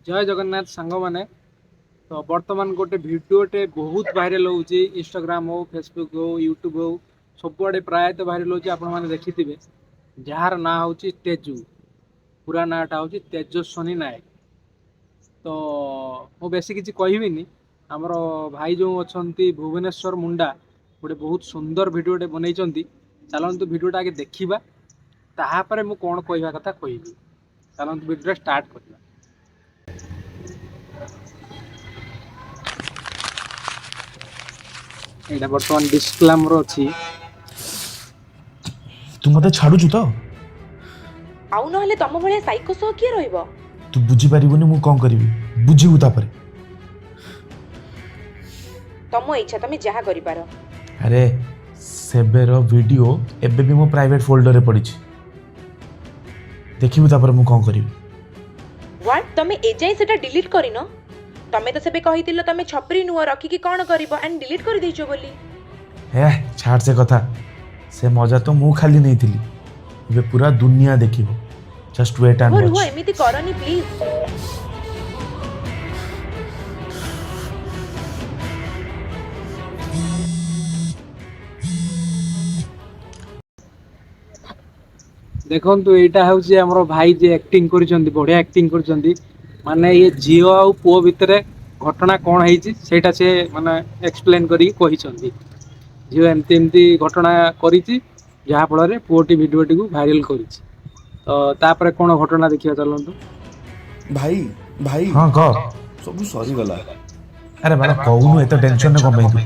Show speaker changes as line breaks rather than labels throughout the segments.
ଜୟ ଜଗନ୍ନାଥ ସାଙ୍ଗମାନେ। ତ ବର୍ତ୍ତମାନ ଗୋଟେ ଭିଡ଼ିଓଟେ ବହୁତ ଭାଇରାଲ୍ ହେଉଛି। ଇନଷ୍ଟାଗ୍ରାମ ହଉ, ଫେସବୁକ୍ ହଉ, ୟୁଟ୍ୟୁବ୍ ହଉ, ସବୁଆଡ଼େ ପ୍ରାୟତଃ ଭାଇରାଲ୍ ହେଉଛି। ଆପଣମାନେ ଦେଖିଥିବେ, ଯାହାର ନାଁ ହେଉଛି ତେଜୁ, ପୁରା ନାଁଟା ହେଉଛି ତେଜସ୍ୱିନୀ ନାୟକ। ତ ମୁଁ ବେଶୀ କିଛି କହିବିନି। ଆମର ଭାଇ ଯେଉଁ ଅଛନ୍ତି ଭୁବନେଶ୍ୱର ମୁଣ୍ଡା, ଗୋଟେ ବହୁତ ସୁନ୍ଦର ଭିଡ଼ିଓଟେ ବନେଇଛନ୍ତି। ଚାଲନ୍ତୁ, ଭିଡ଼ିଓଟା ଆଗେ ଦେଖିବା, ତାହାପରେ ମୁଁ କ'ଣ କହିବା କଥା କହିବି। ଚାଲନ୍ତୁ, ଭିଡ଼ିଓଟା ଷ୍ଟାର୍ଟ କରିବା। ଏଇଟା ବର୍ତ୍ତମାନ ଡିସକ୍ଲାମର ଅଛି।
ତୁ ମତେ ଛାଡୁଛୁ ତ?
ଆଉ ନହେଲେ ତମ ଭଳିଆ ସାଇକୋ ସହ କିଏ ରହିବ?
ତୁ ବୁଝିପାରିବୁନି ମୁଁ କ'ଣ କରିବି, ବୁଝିବୁ ତାପରେ।
ତମ ଇଚ୍ଛା, ତମେ ଯାହା କରିପାର।
ଆରେ, ସେବେର ଭିଡ଼ିଓ ଏବେ ବି ମୋ ପ୍ରାଇଭେଟ୍ ଫୋଲ୍ଡରରେ ପଡ଼ିଛି। ଦେଖିବୁ ତାପରେ ମୁଁ କ'ଣ କରିବି।
What, ତମେ ଏଯାଏଁ ସେଟା ଡିଲିଟ୍ କରିନ? ତମେ ତ ସେବେ କହିଥିଲ ତମେ ଛପରି ନୁହଁ, ରଖିକି କ'ଣ କରିବ, ଆଣ୍ଡ ଡିଲିଟ୍ କରିଦେଇଛ ବୋଲି।
ହେ, ଛାଡ଼ ସେ କଥା। ସେ ମଜା ତ ମୁଁ ଖାଲି ନେଇଥିଲି, ଏବେ ପୁରା ଦୁନିଆ ଦେଖିବ। ଜଷ୍ଟ ୱେଟ୍ ଆଣ୍ଡ
ରୁହ ରୁହ।
ୱାଚ୍।
ଏମିତି କରନି ପ୍ଲିଜ୍।
ଦେଖନ୍ତୁ, ଏଇଟା ହେଉଛି ଆମର ଭାଇ ଯିଏ ଆକ୍ଟିଂ କରିଛନ୍ତି, ବଢ଼ିଆ ଆକ୍ଟିଂ କରିଛନ୍ତି। ମାନେ ଇଏ ଝିଅ ଆଉ ପୁଅ ଭିତରେ ଘଟଣା କ'ଣ ହେଇଛି, ସେଇଟା ସେ ମାନେ ଏକ୍ସପ୍ଲେନ୍ କରିକି କହିଛନ୍ତି। ଝିଅ ଏମିତି ଏମିତି ଘଟଣା କରିଛି, ଯାହାଫଳରେ ପୁଅଟି ଭିଡ଼ିଓଟିକୁ ଭାଇରାଲ୍ କରିଛି। ତ ତାପରେ କ'ଣ ଘଟଣା ଦେଖିବା ଚାଲନ୍ତୁ।
ଭାଇ, ଭାଇ।
ହଁ, କହ।
ସବୁ ସରିଗଲା।
ଆରେ ବାବା, କହୁନୁ, ଏତେ ଟେନସନରେ କ'ଣ ପାଇଁ ତୁ?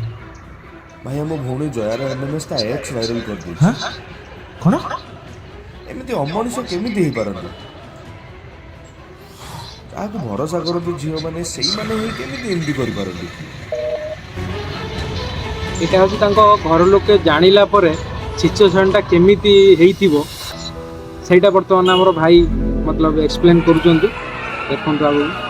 ଭାଇ, ଆମ ଭଉଣୀ ଜୟାର ଏମଏମଏସ୍ ତା ଏକ୍ସ ଭାଇରାଲ କରିଦେଇଛି।
ହଁ, କ'ଣ?
ଏମିତି ଅମଣିଷ କେମିତି ହେଇପାରନ୍ତି? କାହାକୁ ଭରସା କରନ୍ତି ଝିଅମାନେ, ସେଇମାନେ ହିଁ କେମିତି ଏମିତି କରିପାରନ୍ତି?
ଏଇଟା ହେଉଛି ତାଙ୍କ ଘର ଲୋକେ ଜାଣିଲା ପରେ ସିଚୁଏସନ୍ଟା କେମିତି ହେଇଥିବ, ସେଇଟା ବର୍ତ୍ତମାନ ଆମର ଭାଇ ମତଲବ ଏକ୍ସପ୍ଲେନ୍ କରୁଛନ୍ତି। ଦେଖନ୍ତୁ ଆଗକୁ।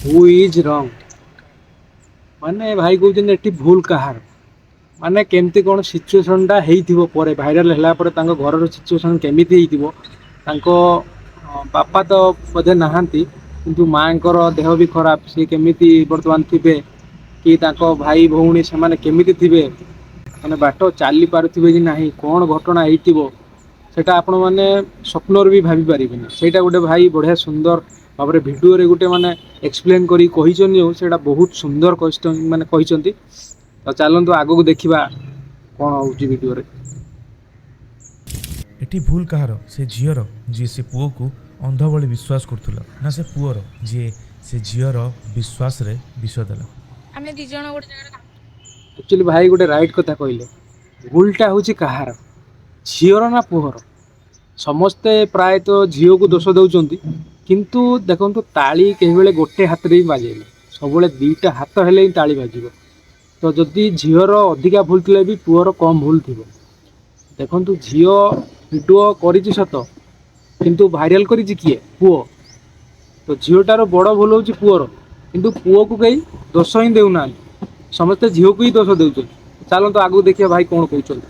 Who is wrong? ମାନେ ଭାଇ କହୁଛନ୍ତି ଏଠି ଭୁଲ କାହାର, ମାନେ କେମିତି କ'ଣ ସିଚୁଏସନ୍ଟା ହେଇଥିବ, ପରେ ଭାଇରାଲ୍ ହେଲା ପରେ ତାଙ୍କ ଘରର ସିଚୁଏସନ୍ କେମିତି ହେଇଥିବ। ତାଙ୍କ ବାପା ତ ବୋଧେ ନାହାନ୍ତି, କିନ୍ତୁ ମାଆଙ୍କର ଦେହ ବି ଖରାପ। ସିଏ କେମିତି ବର୍ତ୍ତମାନ ଥିବେ କି ତାଙ୍କ ଭାଇ ଭଉଣୀ ସେମାନେ କେମିତି ଥିବେ, ମାନେ ବାଟ ଚାଲି ପାରୁଥିବେ କି ନାହିଁ, କ'ଣ ଘଟଣା ହେଇଥିବ, ସେଇଟା ଆପଣମାନେ ସ୍ୱପ୍ନରେ ବି ଭାବି ପାରିବେନି। ସେଇଟା ଗୋଟେ ଭାଇ ବଢ଼ିଆ ସୁନ୍ଦର ଭାବରେ ଭିଡ଼ିଓରେ ଗୋଟେ ମାନେ ଏକ୍ସପ୍ଲେନ୍ କରି କହିଛନ୍ତି ଯେଉଁ, ସେଇଟା ବହୁତ ସୁନ୍ଦର କହିଛନ୍ତି, ମାନେ କହିଛନ୍ତି। ତ ଚାଲନ୍ତୁ, ଆଗକୁ ଦେଖିବା କ'ଣ ହେଉଛି ଭିଡ଼ିଓରେ।
ଏଠି ଭୁଲ କାହାର? ସେ ଝିଅର, ଯିଏ ସେ ପୁଅକୁ ଅନ୍ଧ ଭଳି ବିଶ୍ୱାସ କରୁଥିଲା, ନା ସେ ପୁଅର, ଯିଏ ସେ ଝିଅର ବିଶ୍ୱାସରେ ବିଷ ଦେଲା?
ଆମେ ଦି ଜଣ ଗୋଟେ ଜାଗାରେ କାମ
ଆକ୍ଚୁଆଲି ଭାଇ ଗୋଟେ ରାଇଟ୍ କଥା କହିଲେ। ଭୁଲଟା ହେଉଛି କାହାର, ଝିଅର ନା ପୁଅର? ସମସ୍ତେ ପ୍ରାୟତଃ ଝିଅକୁ ଦୋଷ ଦେଉଛନ୍ତି, କିନ୍ତୁ ଦେଖନ୍ତୁ, ତାଳି କେହିବେଳେ ଗୋଟେ ହାତରେ ହିଁ ବାଜେନି, ସବୁବେଳେ ଦୁଇଟା ହାତ ହେଲେ ହିଁ ତାଳି ବାଜିବ। ତ ଯଦି ଝିଅର ଅଧିକା ଭୁଲ ଥିଲେ ବି ପୁଅର କମ୍ ଭୁଲ ଥିବ। ଦେଖନ୍ତୁ, ଝିଅ ଭିଡ଼ିଓ କରିଛି ସତ, କିନ୍ତୁ ଭାଇରାଲ୍ କରିଛି କିଏ? ପୁଅ। ତ ଝିଅଟାର ବଡ଼ ଭୁଲ ହେଉଛି ପୁଅର, କିନ୍ତୁ ପୁଅକୁ କେହି ଦୋଷ ହିଁ ଦେଉନାହାନ୍ତି, ସମସ୍ତେ ଝିଅକୁ ହିଁ ଦୋଷ ଦେଉଛନ୍ତି। ଚାଲନ୍ତୁ, ଆଗକୁ ଦେଖିବା ଭାଇ କ'ଣ କହୁଛନ୍ତି।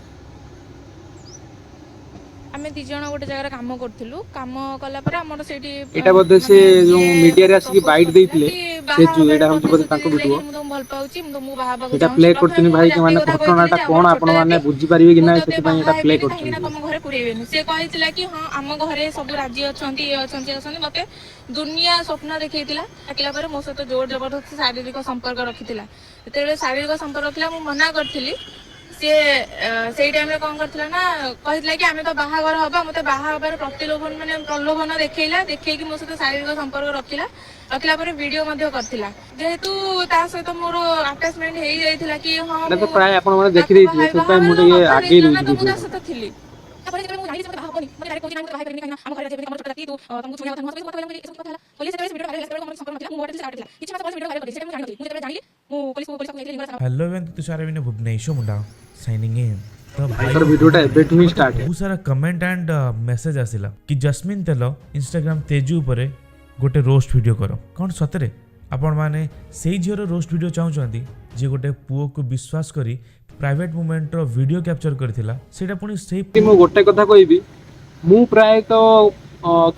ଆମେ ଦି ଜଣ ଗୋଟେ ଜାଗାରେ କାମ କରୁଥିଲୁ। କାମ କଲା ପରେ ଆମର ସେଇଠି
ଏଇଟା ବୋଧେ ସେ
ମାନେ
ଯୋଉ
ସିଏ
ମିଡିଆରେ ଆସିକି
ପ୍ରପୋଜ
ବାଇଟ୍
କରିଥିଲା
ଦେଇଥିଲେ
କି
ସେ
ବାହା
ଯୋଉ
ହେବାର
ଏଇଟା ହେଉଛି ବୋଧେ
ପ୍ରତିଶ୍ରୁତି
ତାଙ୍କ
ଦେଇଥିଲା
ଭିଡ଼ିଓ।
କି ମୁଁ ତମକୁ ଭଲ ପାଉଛି, ମୁଁ ତମକୁ ବାହା ହେବାକୁ
ସେଇଟା
ଚାହୁଁଛି।
ପ୍ଲେ
ପ୍ରଥମେ
କରୁଛନ୍ତି
ମୁଁ
ଭାଇ କି
ଜାତି
ମାନେ
କଥା କହିଥିଲି
ଘଟଣାଟା
ଯେ
କ'ଣ
ଆମର ଛୋଟ
ଆପଣମାନେ
ଜାତି,
ବୁଝିପାରିବେ କି
ମୁଁ
ନାହିଁ,
ତତେ
ସେଥିପାଇଁ
ବାହା
ଏଇଟା ପ୍ଲେ
ହେବିନି, କାହିଁକି ନା
କରୁଛନ୍ତି।
ତମ ଘରେ ପୁରେଇବେନି। ସେ କହିଥିଲା କି ହଁ, ଆମ ଘରେ ସବୁ ରାଜି ଅଛନ୍ତି, ଇଏ ଅଛନ୍ତି, ସିଏ ଅଛନ୍ତି। ମତେ ଦୁନିଆ ସ୍ୱପ୍ନ ଦେଖେଇଥିଲା। ଡାକିଲା ପରେ ମୋ ସହିତ ଜୋର ଜବରଦସ୍ତି ଶାରୀରିକ ସମ୍ପର୍କ ରଖିଥିଲା। ଯେତେବେଳେ ଶାରୀରିକ ସମ୍ପର୍କ ରଖିଲା, ମୁଁ ମନା କରିଥିଲି। ସିଏ ସେଇ ଟାଇମରେ କଣ କରିଥିଲା ନା କହିଥିଲା କି ଆମେ ତ ବାହାଘର ହବା। ମତେ ବାହା ହବାର ପ୍ରତିଲୋଭନ, ମାନେ ପ୍ରଲୋଭନ ଦେଖେଇଲା। ଦେଖେଇକି ମୋ ସହିତ ଶାରୀରିକ ସମ୍ପର୍କ ରଖିଲା। ରଖିଲା ପରେ ଭିଡିଓ ମଧ୍ୟ କରିଥିଲା। ଯେହେତୁ ତା ସହିତ ମୋର ଆଟାଚମେଣ୍ଟ ହେଇଯାଇଥିଲା କି ହଁ,
ଏଇଟା ତ
ମୁଁ
ପ୍ରାୟ ଆପଣମାନେ
ତାକୁ
ଦେଖିଦେଇଥିବେ,
ବାହା
ସେଥିପାଇଁ ମୁଁ
ହେବାର
ଟିକେ
ଅଫର
ଆଗେଇ
ଦେଇଥିଲା ନା,
ଦଉଛି
ତ ମୁଁ ତା
ଭିଡ଼ିଓଟା।
ସହିତ ଥିଲି। ତାପରେ ଯେତେବେଳେ ମୁଁ ଜାଣିଲି ଯେ ମତେ ବାହା ହବନି, ମତେ ଡାଇରେକ୍ଟ କହୁଛି, ନା ମୁଁ ବାହା ହେଇପାରିବିନି, କାହିଁକି ନା ଆମ ଘରେ ରାଜି ହେବେନି, ଆମର ଛୋଟ ଜାତି, ତୁ ତମକୁ ଛୁଇଁବା କଥା ନୁହଁ, ସବୁ କଥା କହିଲା। ମୁଁ କହିଲି, ଏସବୁ କଥା ହେଲା ବୋଲି ସେତେବେଳେ ସେ ଭିଡ଼ିଓ ଭାଇରାଲ ହେଲା। ସେତେବେଳେ ମୋର ସମ୍ପର୍କ ନଥିଲା, ମୁଁ ମୋ ବାଟରେ ଥିଲି, ସେ ଥିଲା। କିଛି ମାସ ପରେ ସେ ଭିଡ଼ିଓ ଭାଇରାଲ କଲି, ସେଟା ମୁଁ ଜାଣିନଥିଲି। ମୁଁ ଯେତେବେଳେ ଜାଣିଲି, ମୁଁ ପୋଲିସକୁ ପୋଲିସ ପାଖକୁ ଯାଇଥିଲି, ଲିଙ୍ଗରାଜ ଥାନା।
ହ୍ୟାଲୋ ଏଭ୍ରିୱାନ୍, ତୁଷାର ଅଭିନୟ ଭୁବନେଶ୍ୱର ମୁଣ୍ଡା ସାଇନିଂ ଇନ୍। ତ ଭାଇ,
ଭାଇଙ୍କର ଭିଡ଼ିଓଟା ଏବେଠୁ ହିଁ
ମତେ
ଷ୍ଟାର୍ଟ।
ବହୁତ ସାରା କମେଣ୍ଟ ଆଣ୍ଡ ମେସେଜ ଆସିଲା କି ଜସ୍ମିନ ତେଲ ଇନଷ୍ଟାଗ୍ରାମ ତେଜୁ ଉପରେ ଗୋଟେ ରୋଷ୍ଟ ଭିଡ଼ିଓ କର। କ'ଣ ସତରେ ଆପଣମାନେ ସେଇ ଝିଅର ରୋଷ୍ଟ ଭିଡ଼ିଓ ଚାହୁଁଛନ୍ତି, ଯିଏ ଗୋଟେ ପୁଅକୁ ବିଶ୍ୱାସ କରି ପ୍ରାଇଭେଟ ମୁମେଣ୍ଟର ଭିଡ଼ିଓ କ୍ୟାପଚର କରିଥିଲା? ସେଇଟା ପୁଣି ସେଇ
ମୁଁ ଗୋଟେ କଥା କହିବି, ମୁଁ ପ୍ରାୟତଃ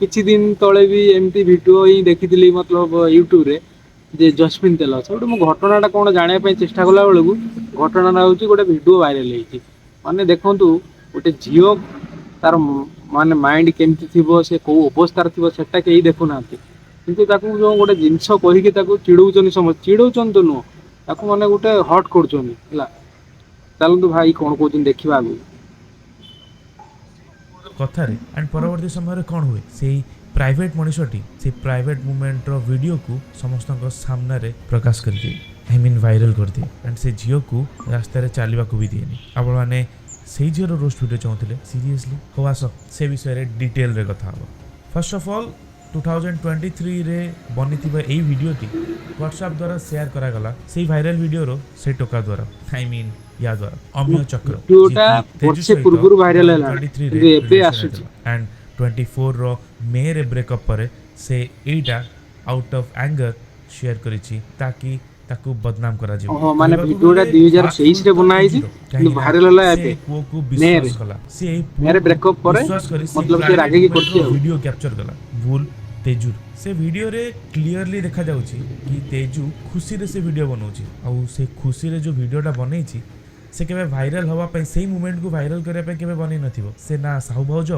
କିଛି ଦିନ ତଳେ ବି ଏମିତି ଭିଡ଼ିଓ ହିଁ ଦେଖିଥିଲି, ମତଲବ ୟୁଟ୍ୟୁବରେ, ଯେ ଜସ୍ମିନ ତେଲ। ସେଠୁ ମୁଁ ଘଟଣାଟା କ'ଣ ଜାଣିବା ପାଇଁ ଚେଷ୍ଟା କଲା ବେଳକୁ ଘଟଣାଟା ହେଉଛି ଗୋଟେ ଭିଡ଼ିଓ ଭାଇରାଲ ହେଇଛି। ମାନେ ଦେଖନ୍ତୁ, ଗୋଟେ ଝିଅ ତାର ମାନେ ମାଇଣ୍ଡ କେମିତି ଥିବ, ସେ କୋଉ ଅବସ୍ଥାରେ ଥିବ, ସେଟା କେହି ଦେଖୁନାହାନ୍ତି। କିନ୍ତୁ ତାକୁ ଯେଉଁ ଗୋଟେ ଜିନିଷ କହିକି ତାକୁ ଚିଡ଼ଉଛନ୍ତି ସମସ୍ତେ, ଚିଡ଼ଉଛନ୍ତି ତ ନୁହଁ, ତାକୁ ମାନେ ଗୋଟେ ହର୍ଟ କରୁଛନ୍ତି। ହେଲା, ଚାଲନ୍ତୁ ଭାଇ କ'ଣ କହୁଛନ୍ତି ଦେଖିବା ଆଗକୁ।
କଥାରେ ଆଣ୍ଡ ପରବର୍ତ୍ତୀ ସମୟରେ କ'ଣ ହୁଏ? ସେଇ ପ୍ରାଇଭେଟ ମଣିଷଟି ସେଇ ପ୍ରାଇଭେଟ ମୁମେଣ୍ଟର ଭିଡ଼ିଓକୁ ସମସ୍ତଙ୍କ ସାମ୍ନାରେ ପ୍ରକାଶ କରିଦିଏ, I mean viral କରିଦିଏ, ଆଣ୍ଡ ସେ ଝିଅକୁ ରାସ୍ତାରେ ଚାଲିବାକୁ ବି ଦିଏନି। ଆପଣମାନେ ସେଇ ଝିଅର ରୋଷ୍ଟ ଭିଡ଼ିଓ ଚାହୁଁଥିଲେ? ସିରିୟସଲି? ହଉ ଆସ, ସେ ବିଷୟରେ ଡିଟେଲରେ କଥା ହେବ। ଫାର୍ଷ୍ଟ ଅଫ୍ ଅଲ୍, 2023ରେ ବନିଥିବା ଏଇ ଭିଡ଼ିଓଟି ହ୍ୱାଟ୍ସଆପ୍ ଦ୍ୱାରା ସେୟାର କରାଗଲା, ସେଇ ଭାଇରାଲ ଭିଡ଼ିଓର ସେଇ ଟୋକା ଦ୍ୱାରା, I mean ୟା ଦ୍ୱାରା, ଅମିୟ ଚକ୍ର।
ଭିଡ଼ିଓଟା ବର୍ଷେ ପୂର୍ବରୁ ଭାଇରାଲ ହେଲାଣି, କିନ୍ତୁ ଏବେ ଆସୁଛି।
ଆଣ୍ଡ 24ର ମେରେ ବ୍ରେକଅପ୍ ପରେ ସେ ଏଇଟା ଆଉଟ୍ ଅଫ୍ ଆଙ୍ଗର ସେୟାର କରିଛି, ତାକି ତାକୁ ବଦନାମ କରାଯିବ।
ଓହୋ, ମାନେ
କହିବାକୁ
ଭିଡ଼ିଓଟା
ଗଲେ
2023 ରେ
first
ବନା ହେଇଛି,
ଭୁଲ ତ
କିନ୍ତୁ
କାହିଁକି ନା
ଭାଇରାଲ ହେଲା
ସେ
ଏବେ
ପୁଅକୁ
ମେରେ।
ବିଶ୍ୱାସ କଲା, ସେ ଏଇ
ମେରେ
ପୁଅକୁ
ବ୍ରେକଅପ୍ ପରେ
ବିଶ୍ୱାସ କରି ସେ
ମତଲବ ସେ ରାଗିକି କରିଛି ଆଉ।
ଭିଡ଼ିଓ କ୍ୟାପଚର କଲା। ଭୁଲ ତେଜୁର। ସେ ଭିଡ଼ିଓରେ କ୍ଲିଅରଲି ଦେଖାଯାଉଛି କି ତେଜୁ ଖୁସିରେ ସେ ଭିଡ଼ିଓ ବନଉଛି, ଆଉ ସେ ଖୁସିରେ ଯେଉଁ ଭିଡ଼ିଓଟା ବନେଇଛି, ସେ କେବେ ଭାଇରାଲ ହେବା ପାଇଁ, ସେଇ ମୁମେଣ୍ଟକୁ ଭାଇରାଲ କରିବା ପାଇଁ କେବେ ବନେଇ ନଥିବ ସେ। ନା ସାହୁ ଭାଉଜ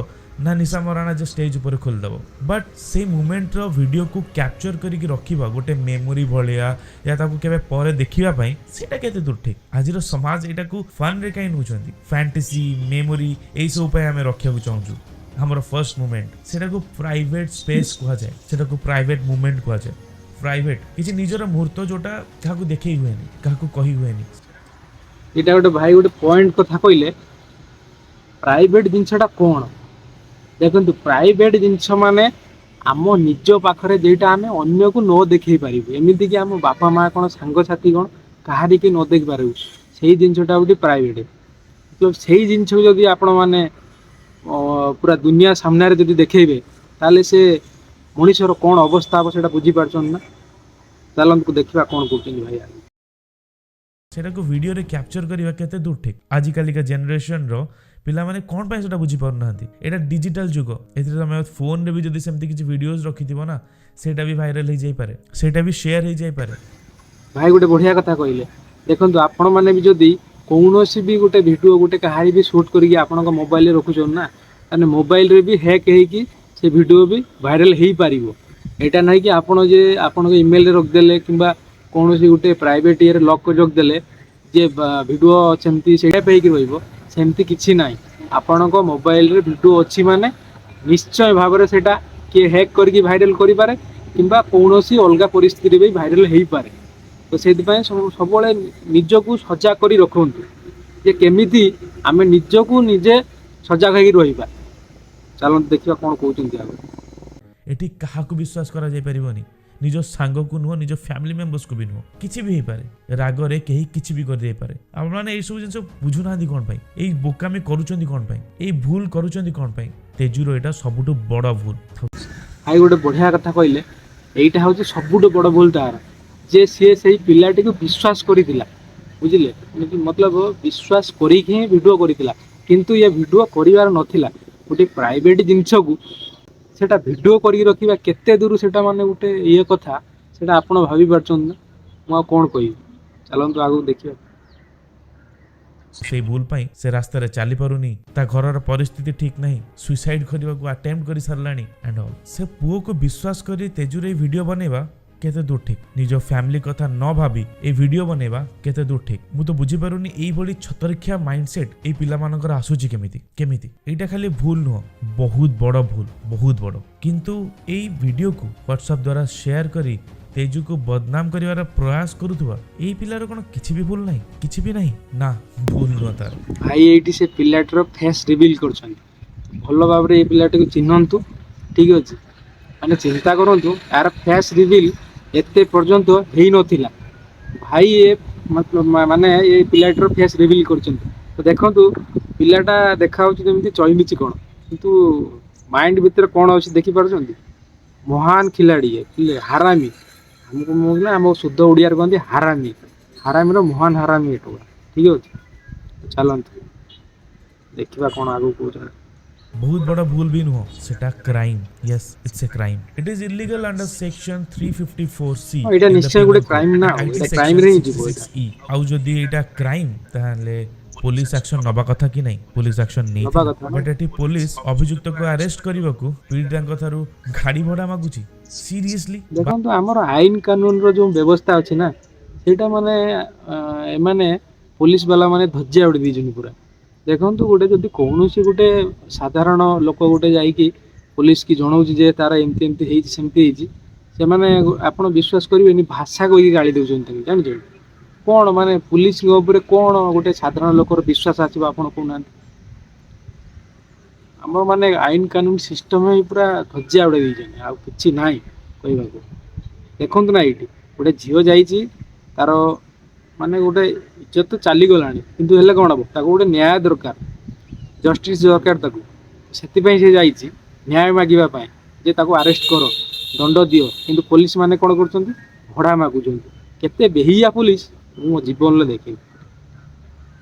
ନା ନିଶା ମରାଣା ଯେ ଷ୍ଟେଜ୍ ଉପରେ ଖୋଲିଦେବ। ବଟ୍ ସେଇ ମୁମେଣ୍ଟର ଭିଡ଼ିଓକୁ କ୍ୟାପଚର କରିକି ରଖିବା ଗୋଟେ ମେମୋରି ଭଳିଆ ୟା ତାକୁ କେବେ ପରେ ଦେଖିବା ପାଇଁ, ସେଇଟା କେତେ ଦୂର ଠିକ୍? ଆଜିର ସମାଜ ଏଇଟାକୁ ଫନ୍ରେ କାହିଁ ନେଉଛନ୍ତି? ଫ୍ୟାଣ୍ଟାସି, ମେମୋରି, ଏଇସବୁ ପାଇଁ ଆମେ ରଖିବାକୁ ଚାହୁଁଛୁ ଆମର ଫର୍ଷ୍ଟ ମୁମେଣ୍ଟ। ସେଟାକୁ ପ୍ରାଇଭେଟ ସ୍ପେସ୍ କୁହାଯାଏ, ସେଟାକୁ ପ୍ରାଇଭେଟ ମୁମେଣ୍ଟ କୁହାଯାଏ। ପ୍ରାଇଭେଟ କିଛି ନିଜର ମୁହୂର୍ତ୍ତ, ଯୋଉଟା କାହାକୁ ଦେଖେଇ ହୁଏନି, କାହାକୁ କହି ହୁଏନି।
ଏଇଟା ଗୋଟେ ଭାଇ ଗୋଟେ ପଏଣ୍ଟ କଥା କହିଲେ। ପ୍ରାଇଭେଟ ଜିନିଷଟା କ'ଣ? ଦେଖନ୍ତୁ, ପ୍ରାଇଭେଟ ଜିନିଷ ମାନେ ଆମ ନିଜ ପାଖରେ ଯେଇଟା ଆମେ ଅନ୍ୟକୁ ନ ଦେଖେଇ ପାରିବୁ, ଏମିତିକି ଆମ ବାପା ମା କ'ଣ, ସାଙ୍ଗସାଥି କ'ଣ, କାହାରିକି ନ ଦେଖିପାରିବୁ, ସେଇ ଜିନିଷଟା ହେଉଛି ପ୍ରାଇଭେଟ। ତ ସେଇ ଜିନିଷକୁ ଯଦି ଆପଣମାନେ ପୁରା ଦୁନିଆ ସାମ୍ନାରେ ଯଦି ଦେଖେଇବେ, ତାହେଲେ ସେ ମଣିଷର କ'ଣ ଅବସ୍ଥା ହେବ, ସେଇଟା ବୁଝିପାରୁଛନ୍ତି ନା? ଚାଲନ୍ତୁ ଦେଖିବା କ'ଣ କହୁଛନ୍ତି ଭାଇ ଆଗକୁ।
ସେଟାକୁ ଭିଡ଼ିଓରେ କ୍ୟାପଚର କରିବା କେତେ ଦୂର ଠିକ୍? ଆଜିକାଲିକା ଜେନେରେସନର ପିଲାମାନେ କ'ଣ ପାଇଁ ସେଟା ବୁଝିପାରୁନାହାନ୍ତି? ଏଇଟା ଡିଜିଟାଲ ଯୁଗ। ଏଥିରେ ତମେ ଫୋନରେ ବି ଯଦି ସେମିତି କିଛି ଭିଡ଼ିଓଜ ରଖିଥିବ ନା, ସେଇଟା ବି ଭାଇରାଲ ହେଇଯାଇପାରେ, ସେଇଟା ବି ସେୟାର ହେଇଯାଇପାରେ।
ଭାଇ ଗୋଟେ ବଢ଼ିଆ କଥା କହିଲେ। ଦେଖନ୍ତୁ, ଆପଣମାନେ ବି ଯଦି କୌଣସି ବି ଗୋଟେ ଭିଡ଼ିଓ ଗୋଟେ କାହାରି ବି ସୁଟ୍ କରିକି ଆପଣଙ୍କ ମୋବାଇଲରେ ରଖୁଛନ୍ତି ନା, ତାହେଲେ ମୋବାଇଲରେ ବି ହ୍ୟାକ୍ ହେଇକି ସେ ଭିଡ଼ିଓ ବି ଭାଇରାଲ ହେଇପାରିବ। ଏଇଟା ନାହିଁ କି ଆପଣ ଯେ ଆପଣଙ୍କ ଇମେଲରେ ରଖିଦେଲେ କିମ୍ବା କୌଣସି ଗୋଟେ ପ୍ରାଇଭେଟ୍ ଇଏରେ ଲକ୍ କରି ରଖିଦେଲେ ଯେ ଭିଡ଼ିଓ ସେମିତି ସେଇଟା ହେଇକି ରହିବ, ସେମିତି କିଛି ନାହିଁ। ଆପଣଙ୍କ ମୋବାଇଲରେ ଭିଡ଼ିଓ ଅଛି ମାନେ ନିଶ୍ଚୟ ଭାବରେ ସେଇଟା କିଏ ହ୍ୟାକ୍ କରିକି ଭାଇରାଲ କରିପାରେ କିମ୍ବା କୌଣସି ଅଲଗା ପରିସ୍ଥିତିରେ ବି ଭାଇରାଲ ହେଇପାରେ। ତ ସେଇଥିପାଇଁ ସବୁବେଳେ ନିଜକୁ ସଜାଗ କରି ରଖନ୍ତୁ ଯେ କେମିତି ଆମେ ନିଜକୁ ନିଜେ ସଜାଗ ହେଇକି ରହିବା। ଚାଲନ୍ତୁ ଦେଖିବା କ'ଣ କହୁଛନ୍ତି ଆଗକୁ।
ଏଠି କାହାକୁ ବିଶ୍ୱାସ କରାଯାଇପାରିବନି। ନିଜ ସାଙ୍ଗକୁ ନୁହଁ, ନିଜ ଫ୍ୟାମିଲି ମେମ୍ବର୍ସକୁ ବି ନୁହଁ। କିଛି ବି ହେଇପାରେ, ରାଗରେ କେହି କିଛି ବି କରିଦେଇପାରେ। ଆପଣମାନେ ଏଇସବୁ ଜିନିଷ ବୁଝୁନାହାନ୍ତି କ'ଣ ପାଇଁ? ଏଇ ବୋକାମି କରୁଛନ୍ତି କ'ଣ ପାଇଁ? ଏଇ ଭୁଲ କରୁଛନ୍ତି କ'ଣ ପାଇଁ? ତେଜୁର ଏଇଟା ସବୁଠୁ ବଡ଼ ଭୁଲ।
ଭାଇ ଗୋଟେ ବଢ଼ିଆ କଥା କହିଲେ। ଏଇଟା ହେଉଛି ସବୁଠୁ ବଡ଼ ଭୁଲ ତାର, ଯେ ସିଏ ସେଇ ପିଲାଟିକୁ ବିଶ୍ୱାସ କରିଥିଲା, ବୁଝିଲେ? ଏମିତି ମତଲବ ବିଶ୍ୱାସ କରିକି ହିଁ ଭିଡ଼ିଓ କରିଥିଲା, କିନ୍ତୁ ଏ ଭିଡ଼ିଓ କରିବାର ନଥିଲା। ଗୋଟେ ପ୍ରାଇଭେଟ ଜିନିଷକୁ ସେଟା ଭିଡ଼ିଓ କରିକି ରଖିବା କେତେ ଦୂର ସେଟା ମାନେ ଗୋଟେ ଇଏ କଥା, ସେଟା ଆପଣ ଭାବି ପାରୁଛନ୍ତି ନା? ମୁଁ ଆଉ କ'ଣ କହିବି? ଚାଲନ୍ତୁ ଆଗକୁ ଦେଖିବା।
ସେଇ ଭୁଲ ପାଇଁ ସେ ରାସ୍ତାରେ ଚାଲିପାରୁନି, ତା ଘରର ପରିସ୍ଥିତି ଠିକ ନାହିଁ, ସୁଇସାଇଡ୍ କରିବାକୁ ଆଟେମ୍ପ୍ଟ କରି ସାରିଲାଣି ଆଣ୍ଡ ଅଲ୍। ସେ ପୁଅକୁ ବିଶ୍ୱାସ କରି ତେଜୁର ଏଇ ଭିଡ଼ିଓ ବନେଇବା କେତେ ଦୂର ଠିକ? ନିଜ ଫ୍ୟାମିଲି କଥା ନ ଭାବି ଏଇ ଭିଡ଼ିଓ ବନେଇବା କେତେ ଦୂର ଠିକ? ମୁଁ ତ ବୁଝିପାରୁନି, ଏଇଭଳି ଛତରଖିଆ ମାଇଣ୍ଡସେଟ୍ ଏଇ ପିଲାମାନଙ୍କର ଆସୁଛି କେମିତି କେମିତି? ଏଇଟା ଖାଲି ଭୁଲ ନୁହଁ, ବହୁତ ବଡ଼ ଭୁଲ, ବହୁତ ବଡ଼। କିନ୍ତୁ ଏଇ ଭିଡ଼ିଓକୁ ହ୍ୱାଟ୍ସଆପ୍ ଦ୍ୱାରା ସେୟାର କରି ତେଜୁକୁ ବଦନାମ କରିବାର ପ୍ରୟାସ କରୁଥିବା ଏଇ ପିଲାର କ'ଣ କିଛି ବି ଭୁଲ ନାହିଁ? କିଛି ବି ନାହିଁ ନା? ଭୁଲ ନୁହଁ ତାର।
ଭାଇ ଏଇଠି ସେ ପିଲାଟିର ଫେସ୍ ରିଭିଲ୍ କରୁଛନ୍ତି। ଭଲ ଭାବରେ ଏଇ ପିଲାଟିକୁ ଚିହ୍ନନ୍ତୁ, ଠିକ୍ ଅଛି। ମାନେ ଚିନ୍ତା କରନ୍ତୁ, ଏହାର ଫେସ୍ ରିଭିଲ୍ ଏତେ ପର୍ଯ୍ୟନ୍ତ ହେଇନଥିଲା। ଭାଇ ଏ ମାନେ ଏ ପିଲାଟିର ଫେସ୍ ରିଭିଲ୍ କରିଛନ୍ତି। ତ ଦେଖନ୍ତୁ, ପିଲାଟା ଦେଖାଯାଉଛି ଯେମିତି ଚଇମିଚି କ'ଣ, କିନ୍ତୁ ମାଇଣ୍ଡ ଭିତରେ କ'ଣ ଅଛି ଦେଖିପାରୁଛନ୍ତି? ମହାନ ଖିଲାଡ଼ି ଇଏ, ବୁଝିଲେ? ହାରାମି। ଆମକୁ ମୁଁ ନା ଆମ ଶୁଦ୍ଧ ଓଡ଼ିଆରେ କହନ୍ତି ହାରାମି। ହାରାମିର ମହାନ ହାରାମି ଏ ଟୋକା, ଠିକ୍ ଅଛି। ଚାଲନ୍ତୁ ଦେଖିବା କ'ଣ ଆଗକୁ କହୁଛନ୍ତି।
ବହୁତ ବଡ଼ ଭୁଲ ବି ନୁହଁ, ସେଟା crime. Yes, it's a crime. It is illegal under section 354C.
ହଁ, ଏଇଟା ନିଶ୍ଚୟ ଗୋଟେ କ୍ରାଇମ୍ ନା, ଆଉ ଏଇଟା କ୍ରାଇମ୍ରେ ହିଁ ଯିବ ଏଇଟା।
ଇ। ଆଉ ଯଦି ଏଇଟା କ୍ରାଇମ୍, ତାହେଲେ ପୋଲିସ ଆକ୍ସନ ନବା କଥା କି ନାହିଁ? ପୋଲିସ ଆକ୍ସନ
ନବା
ନେଇଥିଲା।
କଥା ନା।
ବଟ୍ ଏଠି ପୋଲିସ ଅଭିଯୁକ୍ତକୁ ଆରେଷ୍ଟ କରିବାକୁ ପୀଡ଼ିତାଙ୍କ ଠାରୁ ଗାଡ଼ି ଭଡ଼ା ମାଗୁଛି। ସିରିୟସଲି?
ଦେଖନ୍ତୁ, ଆମର ଆଇନ କାନୁନର ଯେଉଁ ବ୍ୟବସ୍ଥା ଅଛି ନା, ସେଇଟା ମାନେ ଏମାନେ ପୋଲିସ ବାଲା ମାନେ ଧଜ୍ୟା ଉଡ଼ି ଦେଇଛନ୍ତି ପୁରା। ଦେଖନ୍ତୁ, ଗୋଟେ ଯଦି କୌଣସି ଗୋଟେ ସାଧାରଣ ଲୋକ ଗୋଟେ ଯାଇକି ପୋଲିସ କି ଜଣାଉଛି ଯେ ତାର ଏମିତି ଏମିତି ହେଇଛି, ସେମିତି ହେଇଛି, ସେମାନେ ଆପଣ ବିଶ୍ୱାସ କରିବେନି, ଭାଷା କହିକି ଗାଳି ଦେଉଛନ୍ତି ତାଙ୍କୁ, ଜାଣିଛନ୍ତି? କ'ଣ ମାନେ ପୋଲିସଙ୍କ ଉପରେ କ'ଣ ଗୋଟେ ସାଧାରଣ ଲୋକର ବିଶ୍ୱାସ ଆସିବ, ଆପଣ କହୁନାହାନ୍ତି? ଆମର ମାନେ ଆଇନ କାନୁନ ସିଷ୍ଟମ ହିଁ ପୁରା ଧଜ୍ୟା ଉଡ଼େଇ ଦେଇଛନ୍ତି, ଆଉ କିଛି ନାହିଁ କହିବାକୁ। ଦେଖନ୍ତୁ ନା, ଏଇଠି ଗୋଟେ ଝିଅ ଯାଇଛି, ତାର ମାନେ ଗୋଟେ ଇଜ୍ଜତ ତ ଚାଲିଗଲାଣି, କିନ୍ତୁ ହେଲେ କ'ଣ ହବ? ତାକୁ ଗୋଟେ ନ୍ୟାୟ ଦରକାର, ଜଷ୍ଟିସ୍ ଦରକାର ତାକୁ। ସେଥିପାଇଁ ସେ ଯାଇଛି ନ୍ୟାୟ ମାଗିବା ପାଇଁ ଯେ ତାକୁ ଆରେଷ୍ଟ କର, ଦଣ୍ଡ ଦିଅ। କିନ୍ତୁ ପୋଲିସ ମାନେ କ'ଣ କରୁଛନ୍ତି? ଭଡ଼ା ମାଗୁଛନ୍ତି। କେତେ ବେହିଆ ପୋଲିସ ମୁଁ ମୋ ଜୀବନରେ ଦେଖିନି।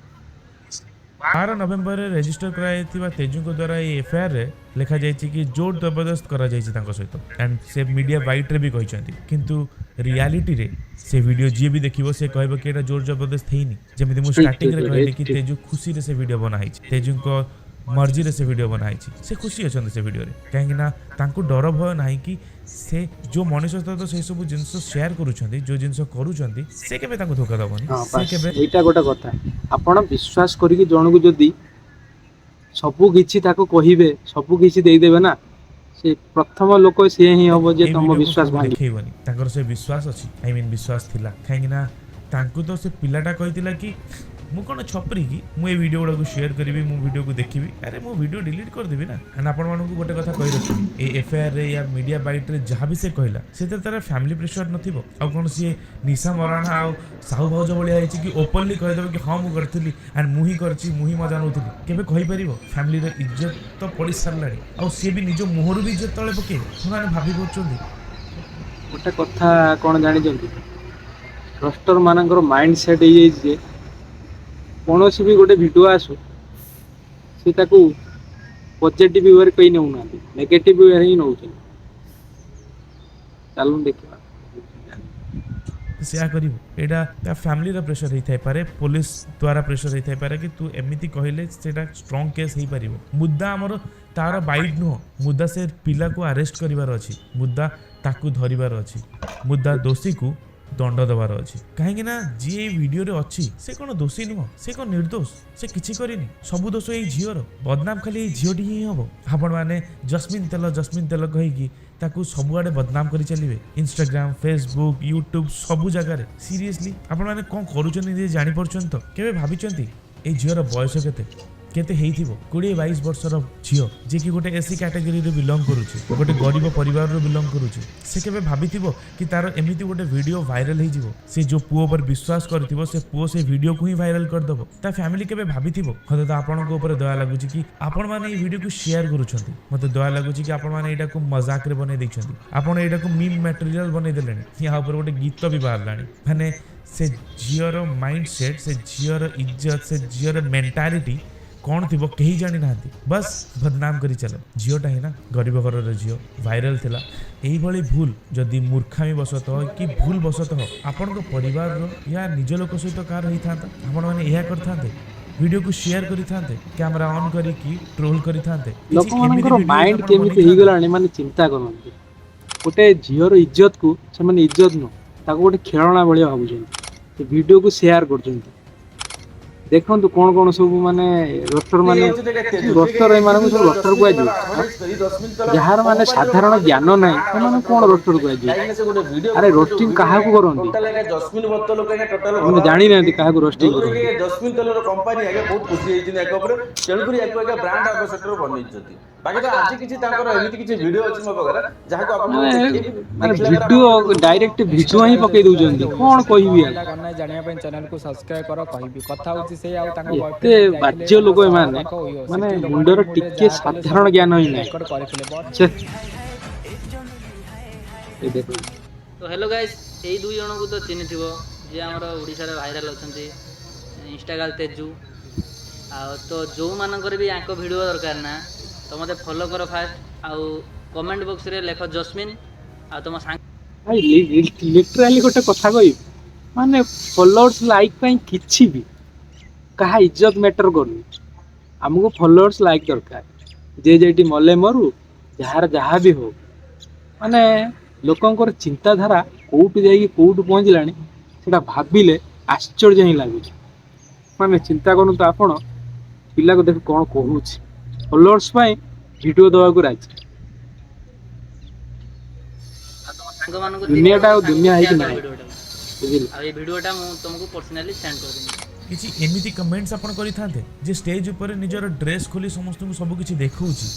12 ନଭେମ୍ବରରେ ରେଜିଷ୍ଟର କରାଯାଇଥିବା ତେଜୁଙ୍କ ଦ୍ୱାରା ଏହି ଏଫଆଇଆରରେ ଲେଖାଯାଇଛି କି ଜୋର ଜବରଦସ୍ତ କରାଯାଇଛି ତାଙ୍କ ସହିତ, ଆଣ୍ଡ ସେ ମିଡ଼ିଆ ବାଇଟ୍ରେ ବି କହିଛନ୍ତି। କିନ୍ତୁ ରିଆଲିଟିରେ ସେ ଭିଡ଼ିଓ ଯିଏ ବି ଦେଖିବ, ସେ କହିବ କି ଏଇଟା ଜୋର ଜବରଦସ୍ତ ହେଇନି। ଯେମିତି ମୁଁ ଷ୍ଟାର୍ଟିଂରେ କହିଲି କି ତେଜୁ ଖୁସିରେ ସେ ଭିଡ଼ିଓ ବନା ହେଇଛି, ତେଜୁଙ୍କ ମର୍ଜିରେ ସେ ଭିଡ଼ିଓ ବନା ହେଇଛି, ସେ ଖୁସି ଅଛନ୍ତି ସେ ଭିଡ଼ିଓରେ, କାହିଁକି ନା ତାଙ୍କୁ ଡର ଭୟ ନାହିଁ କି ସେ ଯେଉଁ ମଣିଷ ସହିତ ସେଇ ସବୁ ଜିନିଷ ସେୟାର କରୁଛନ୍ତି, ଯେଉଁ ଜିନିଷ କରୁଛନ୍ତି, ସେ କେବେ ତାଙ୍କୁ ଧୋକା ଦେବନି। ସେ
ବାସ୍
କେବେ
ଏଇଟା ଗୋଟେ କଥା। ଆପଣ ବିଶ୍ୱାସ କରିକି ଜଣକୁ ଯଦି ସବୁ କିଛି ତାକୁ କହିବେ, ସବୁ କିଛି ଦେଇଦେବେ ନା, ସେ ପ୍ରଥମ ଲୋକ ସିଏ ହିଁ ହବ ଯେ
ଏଇ
ତମ
ଭିଡ଼ିଓକୁ
ବିଶ୍ୱାସ
କାହାକୁ
ଭାଙ୍ଗି
ଦେଖେଇବନି। ତାଙ୍କର ସେ ବିଶ୍ୱାସ ଅଛି, I mean ବିଶ୍ୱାସ ଥିଲା, କାହିଁକି ନା ତାଙ୍କୁ ତ ସେ ପିଲାଟା କହିଥିଲା କି ମୁଁ କ'ଣ ଛପରି କି ମୁଁ ଏଇ ଭିଡ଼ିଓ ଗୁଡ଼ାକୁ ସେୟାର କରିବି, ମୁଁ ଭିଡ଼ିଓକୁ ଦେଖିବି? ଆରେ, ମୁଁ ଭିଡ଼ିଓ ଡିଲିଟ୍ କରିଦେବି ନା। ଆଣ୍ଡ ଆପଣମାନଙ୍କୁ ଗୋଟେ କଥା କହି ରଖିବି, ଏଇ ଏଫଆଇଆର୍ରେ ୟା ମିଡ଼ିଆ ବାଇଟ୍ରେ ଯାହା ବି ସେ କହିଲା, ସେଥିରେ ତାର ଫ୍ୟାମିଲି ପ୍ରେସର ନଥିବ। ଆଉ କ'ଣ ସିଏ ନିଶା ମରାଣା ଆଉ ସାହୁ ଭାଉଜ ଭଳିଆ ହେଇଛି କି ଓପନଲି କହିଦେବ କି ହଁ, ମୁଁ କରିଥିଲି ଆଣ୍ଡ ମୁଁ ହିଁ କରିଛି, ମୁଁ ହିଁ ମଜା ନେଉଥିଲି? କେବେ କହିପାରିବ? ଫ୍ୟାମିଲିର ଇଜ୍ଜତ ତ ପଡ଼ି ସାରିଲାଣି, ଆଉ ସିଏ ବି ନିଜ ମୁହଁରୁ ବି ଇଜ୍ଜତ ତଳେ ପକେଇବ? ସେମାନେ ଭାବି ପାରୁଛନ୍ତି?
ଗୋଟେ କଥା କ'ଣ ଜାଣିଛନ୍ତି? ରୋଷ୍ଟର ମାନଙ୍କର ମାଇଣ୍ଡ ସେଟ୍ ହେଇଯାଇଛି ଯେ କୌଣସି ବି ଗୋଟେ ଭିଡ଼ିଓ ଆସୁ, ସେ ତାକୁ ପଜିଟିଭ ୱେରେ କେହି ନେଉନାହାନ୍ତି, ନେଗେଟିଭ ୱେରେ ହିଁ ନେଉଛନ୍ତି। ଚାଲୁନ ଦେଖିବା।
ସେୟା କରିବ। ଏଇଟା ତା ଫ୍ୟାମିଲିର ପ୍ରେସର ହେଇଥାଇପାରେ, ପୋଲିସ ଦ୍ୱାରା ପ୍ରେସର ହେଇଥାଇପାରେ କି ତୁ ଏମିତି କହିଲେ ସେଇଟା ଷ୍ଟ୍ରଙ୍ଗ କେସ୍ ହେଇପାରିବ। ମୁଦ୍ଦା ଆମର ତାର ବାଇଟ୍ ନୁହଁ। ମୁଦ୍ଦା ସେ ପିଲାକୁ ଆରେଷ୍ଟ କରିବାର ଅଛି, ମୁଦ୍ଦା ତାକୁ ଧରିବାର ଅଛି, ମୁଦ୍ଦା ଦୋଷୀକୁ ଦଣ୍ଡ ଦେବାର ଅଛି। କାହିଁକି ନା ଯିଏ ଏଇ ଭିଡ଼ିଓରେ ଅଛି, ସେ କ'ଣ ଦୋଷୀ ନୁହଁ? ସେ କ'ଣ ନିର୍ଦ୍ଦୋଷ? ସେ କିଛି କରିନି? ସବୁ ଦୋଷ ଏଇ ଝିଅର। ବଦନାମ ଖାଲି ଏଇ ଝିଅଟି ହିଁ ହବ। ଆପଣମାନେ ଜସ୍ମିନ ତେଲ, ଜସ୍ମିନ ତେଲ କହିକି ତାକୁ ସବୁଆଡ଼େ ବଦନାମ କରି ଚାଲିବେ, ଇନଷ୍ଟାଗ୍ରାମ, ଫେସବୁକ୍, ୟୁଟ୍ୟୁବ, ସବୁ ଜାଗାରେ। ସିରିୟସଲି, ଆପଣମାନେ କ'ଣ କରୁଛନ୍ତି ନିଜେ ଜାଣିପାରୁଛନ୍ତି ତ? କେବେ ଭାବିଛନ୍ତି ଏଇ ଝିଅର ବୟସ କେତେ କେତେ ହେଇଥିବ? 20-22 ବର୍ଷର ଝିଅ, ଯିଏକି ଗୋଟେ ଏସସି କ୍ୟାଟେଗୋରୀରୁ ବିଲଙ୍ଗ କରୁଛି, ଗୋଟେ ଗରିବ ପରିବାରରୁ ବିଲଙ୍ଗ କରୁଛି, ସେ କେବେ ଭାବିଥିବ କି ତାର ଏମିତି ଗୋଟେ ଭିଡ଼ିଓ ଭାଇରାଲ ହେଇଯିବ? ସେ ଯେଉଁ ପୁଅ ଉପରେ ବିଶ୍ୱାସ କରିଥିବ, ସେ ପୁଅ ସେ ଭିଡ଼ିଓକୁ ହିଁ ଭାଇରାଲ କରିଦେବ। ତା ଫ୍ୟାମିଲି କେବେ ଭାବିଥିବ? ମୋତେ ତ ଆପଣଙ୍କ ଉପରେ ଦୟା ଲାଗୁଛି କି ଆପଣମାନେ ଏଇ ଭିଡ଼ିଓକୁ ସେୟାର କରୁଛନ୍ତି। ମୋତେ ଦୟା ଲାଗୁଛି କି ଆପଣମାନେ ଏଇଟାକୁ ମଜାକରେ ବନେଇ ଦେଇଛନ୍ତି, ଆପଣ ଏଇଟାକୁ ମିମ୍ ମ୍ୟାଟେରିଆଲ ବନେଇ ଦେଲେଣି, ୟା ଉପରେ ଗୋଟେ ଗୀତ ବି ବାହାରିଲାଣି। ମାନେ ସେ ଝିଅର ମାଇଣ୍ଡ ସେଟ୍, ସେ ଝିଅର ଇଜ୍ଜତ, ସେ ଝିଅର ମେଣ୍ଟାଲିଟି କ'ଣ ଥିବ କେହି ଜାଣିନାହାନ୍ତି। ବାସ୍ ବଦନାମ କରି ଚାଲ। ଝିଅଟା ହିଁ ନା ଗରିବ ଘରର ଝିଅ, ଭାଇରାଲ ଥିଲା। ଏଇଭଳି ଭୁଲ ଯଦି ମୂର୍ଖାମି ବଶତଃ କି ଭୁଲ ବଶତଃ ଆପଣଙ୍କ ପରିବାରର ୟା ନିଜ ଲୋକ ସହିତ କାହାର ହେଇଥାନ୍ତା, ଆପଣମାନେ ଏହା କରିଥାନ୍ତେ? ଭିଡ଼ିଓକୁ ସେୟାର କରିଥାନ୍ତେ? କ୍ୟାମେରା ଅନ୍ କରିକି ଟ୍ରୋଲ କରିଥାନ୍ତେ? କିଛି ଏମିତି
ଲୋକମାନଙ୍କର
ଭିଡ଼ିଓ
ମାଇଣ୍ଡ
ଆପଣ
କେମିତି
ବନେଇଥାନ୍ତେ?
ହେଇଗଲାଣି, ମାନେ ଚିନ୍ତା କରନ୍ତି। ଗୋଟେ ଝିଅର ଇଜ୍ଜତକୁ ସେମାନେ ଇଜ୍ଜତ ନୁହଁ, ତାକୁ ଗୋଟେ ଖେଳଣା ଭଳିଆ ଭାବୁଛନ୍ତି। ସେ ଭିଡ଼ିଓକୁ ସେୟାର କରୁଛନ୍ତି। ଦେଖନ୍ତୁ କ'ଣ କ'ଣ ସବୁ ମାନେ ରୋଷ୍ଟର, ମାନେ ରୋଷ୍ଟର, ଏମାନଙ୍କୁ ସବୁ ରୋଷ୍ଟର କୁହାଯିବ। ଯାହାର ମାନେ ସାଧାରଣ ଜ୍ଞାନ ନାହିଁ, ସେମାନଙ୍କୁ କ'ଣ ରୋଷ୍ଟର କୁହାଯିବ? ଆରେ, ରୋଷ୍ଟିଂ କାହାକୁ କରନ୍ତି?
ଜସ୍ମିନ ବୋତଲ ଟୋଟାଲ
ମାନେ ଜାଣିନାହାନ୍ତି କାହାକୁ ରୋଷ୍ଟିଂ କରନ୍ତି।
ଜସ୍ମିନ ତେଲର କମ୍ପାନୀ ଆଜ୍ଞା ବହୁତ ଖୁସି ହେଇଛନ୍ତି ୟାଙ୍କ ଉପରେ। ତେଣୁକରି ୟାକୁ ଆଜ୍ଞା ବ୍ରାଣ୍ଡ ଆମ୍ବାସେଡର ବନେଇଛନ୍ତି। ବାକି ତ ଆଜି କିଛି ତାଙ୍କର ଏମିତି କିଛି ଭିଡିଓ ଅଛି ମୋ ପାଖରେ, ଯାହାକୁ ଆପଣ
ମାନେ ମାନେ ଭିଡିଓ, ଡାଇରେକ୍ଟ ଭିଡିଓ ହିଁ ପକେଇ ଦଉଛନ୍ତି। କ'ଣ କହିବି ଆଉ?
ଜାଣିବା ପାଇଁ ଚ୍ୟାନେଲକୁ ସବସ୍କ୍ରାଇବ କର। କହିବି କଥା ହଉଛି ସେଇ ଆଉ ତାଙ୍କ
ଏତେ ବାଜ୍ୟ ଲୋକ ଏମାନେ, ମାନେ ମୁଣ୍ଡର ଟିକେ ସାଧାରଣ ଜ୍ଞାନ ହିଁ ନାହିଁ।
ରେକର୍ଡ କରିଥିଲେ ବଟ୍
ଛେ, ଏ ଦେଖନ୍ତୁ।
ତ ହ୍ୟାଲୋ ଗାଇସ୍, ଏଇ ଦୁଇ ଜଣଙ୍କୁ ତ ଚିହ୍ନିଥିବ, ଯିଏ ଆମର ଓଡ଼ିଶାରେ ଭାଇରାଲ୍ ଅଛନ୍ତି, ଇନଷ୍ଟାଗାର୍ଲ ତେଜୁ। ଆଉ ତ ଯେଉଁମାନଙ୍କର ବି ୟାଙ୍କ ଭିଡ଼ିଓ ଦରକାର ନା, ତ ମୋତେ ଫଲୋ କର ଫାଷ୍ଟ, ଆଉ କମେଣ୍ଟ ବକ୍ସରେ ଲେଖ ଜସ୍ମିନ୍ ଆଉ ତୁମ ସାଙ୍ଗ
ଭାଇ, ଲିଟରାଲି ଗୋଟେ କଥା କହିବି, ମାନେ ଫଲୋଅର୍ସ ଲାଇକ୍ ପାଇଁ କିଛି ବି, କାହା ଇଜ୍ଜତ ମ୍ୟାଟର କରୁନି। ଆମକୁ ଫଲୋଅର୍ସ ଲାଇକ୍ ଦରକାର, ଯିଏ ଯେଠି ମଲେ ମରୁ, ଯାହାର ଯାହା ବି ହଉ। ମାନେ ଲୋକଙ୍କର ଚିନ୍ତାଧାରା କୋଉଠି ଯାଇକି କୋଉଠି ପହଞ୍ଚିଲାଣି, ସେଇଟା ଭାବିଲେ ଆଶ୍ଚର୍ଯ୍ୟ ହିଁ ଲାଗୁଛି। ମାନେ ଚିନ୍ତା କରନ୍ତୁ ଆପଣ, ପିଲାକୁ ଦେଖ କ'ଣ କହୁଛି, ଫଲୋଅର୍ସ ପାଇଁ ଭିଡ଼ିଓ ଦେବାକୁ ରାଜି।
ଆଉ ତୁମ ସାଙ୍ଗମାନଙ୍କୁ, ତିନି
ଦୁନିଆଟା
ଜଣଙ୍କ
ଆଉ
ସାଙ୍ଗକୁ
ଦୁନିଆ ହେଇକି
ସେୟାର କର
ନାହିଁ।
ଭିଡ଼ିଓଟାକୁ।
ବୁଝିଲେ?
ଆଉ ଏଇ ଭିଡ଼ିଓଟା ମୁଁ ତୁମକୁ ପର୍ସନାଲି ସେଣ୍ଡ କରିଦେବି।
କିଛି ଏମିତି କମେଣ୍ଟସ୍ ଆପଣ କରିଥାନ୍ତେ? ଯେ ଷ୍ଟେଜ୍ ଉପରେ ନିଜର ଡ୍ରେସ୍ ଖୋଲି ସମସ୍ତଙ୍କୁ ସବୁ କିଛି ଦେଖାଉଛି,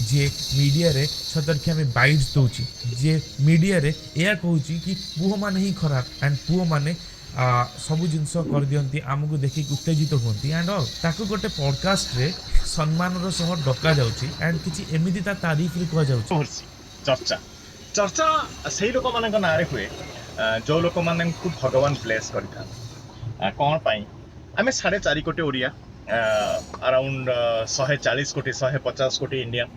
ଯିଏ ମିଡ଼ିଆରେ ସତର୍କି ବାଇଟ୍ସ ଦେଉଛି, ଯିଏ ମିଡ଼ିଆରେ ଏହା କହୁଛି କି ପୁଅମାନେ ହିଁ ଖରାପ ଆଣ୍ଡ ପୁଅମାନେ ସବୁ ଜିନିଷ କରିଦିଅନ୍ତି, ଆମକୁ ଦେଖିକି ଉତ୍ତେଜିତ ହୁଅନ୍ତି ଆଣ୍ଡ ଅଲ୍, ତାକୁ ଗୋଟେ ପଡ଼କାଷ୍ଟରେ ସମ୍ମାନର ସହ ଡକାଯାଉଛି ଆଣ୍ଡ କିଛି ଏମିତି ତା ତାରିଫରେ କୁହାଯାଉଛି।
କଣ୍ଟ୍ରୋଭର୍ସି, ଚର୍ଚ୍ଚା, ଚର୍ଚ୍ଚା ସେଇ ଲୋକମାନଙ୍କ ନାଁରେ ହୁଏ ଯୋଉ ଲୋକମାନଙ୍କୁ ଭଗବାନ ବ୍ଲେସ୍ କରିଥାନ୍ତି। କ'ଣ ପାଇଁ? ଆମେ 4.5 କୋଟି ଓଡ଼ିଆ, ଆରାଉଣ୍ଡ 140 କୋଟି, 150 କୋଟି ଇଣ୍ଡିଆନ୍,